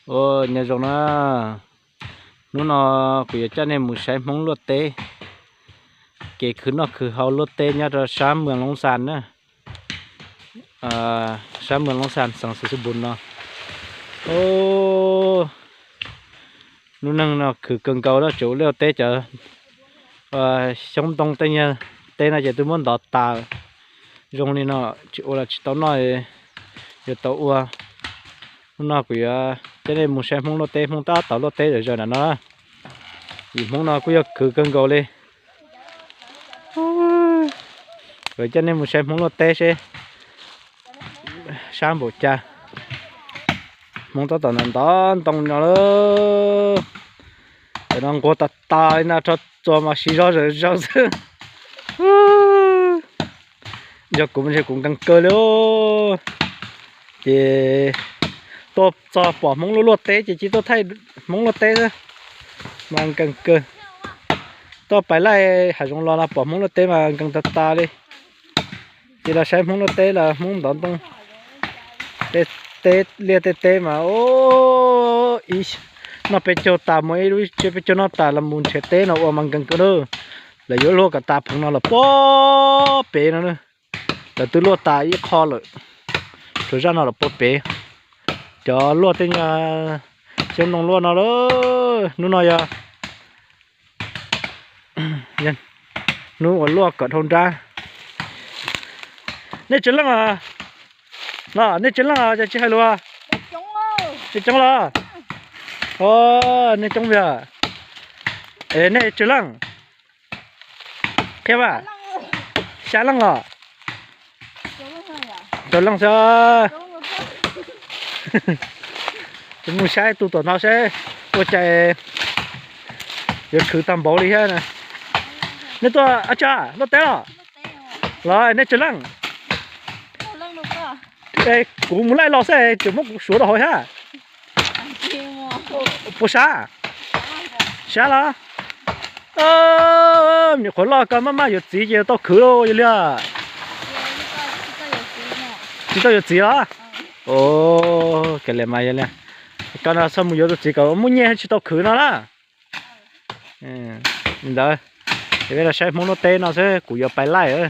Ua nyob zoo na, hnub no kuv yuav coj nej mus saib Hmoob luaj teb, kev khwv noj khwv haus luaj teb nyob rau sab Moos Looj Xas na, sab Moos Looj Xas xeev Xais Xais Npus no. Lub neej no khwv kawg nkaus na, tseem ua liaj teb cov xyoob ntoo tej nyuag teb no ces twb muab ntov tas zoo li no, tsis ua los tsis tau noj, yuav tau ua. Hnub no kuv yuav coj nej mus saib Hmoob luaj teb, Hmoob tab tom luaj teb zom zaws ntawm no. Vim Hmoob no kuj yog khwv kawg nkaus li. Kuv coj nej mus saib Hmoob luaj teb seb sab npaum cas. Hmoob tab tom ntov ntoo no lawm. Cov no nquag tas tas li no, rho txuas mas siv zog zom zaws xwb. Yog kuv mas kuv nkees kawg li. Ces tuaj txog pom Hmoob luaj luaj teb ces cia tuaj thaij Hmoob luaj teb xwb mas nkees kawg. Tuaj pais laij hav zoov los no pom Hmoob luaj teb mas nkees tas tas li. Ces los saib Hmoob luaj teb los Hmoob ntov ntoo, tej teb liaj tej teb mas, o, ib noj peb caug tas mus ib lub tsiab peb caug noj tas los mus nrhiav teb no ua mas nkees kawg na. Lawv yuav luaj kom tas pheev no los puag pem no na. Lawv twb luaj tas ib qho lawm, tsuas zaj no los puag pem. Cov luaj tej nyuag xyoob ntoo luaj no lawm, hnub no yog hnub uas luaj kom dhau nrab. Nej tsis leej los? Nej tsis leej los cas tsis hais lus? Nej coob los? O, nej coob yog. Es nej tsis leej? Qhia mas. Xya leej los? Rau leej xwb. Mus saib tus tuam no seb ua cas yuav khwv tag npaum li thiab na. Nej tuaj ua cas luaj teb los? Los nej tsis leej? Kuv mus laij los xwb tseem muab kuv suav rau hauv thiab. Puas sab? Sab los? Nyuam qhuav loj koj maj maj yuav txiv ces tau khwv lauj yog li. Tsis tau yuav txiv los? Kav liam mas yog li. Koj no txhob mus yuav tus txiv kom muaj nyiaj tsis tau khwv no na. Li ntawd, es peb los saib Hmoob luaj teb no xwb, kuv yuav pais laij.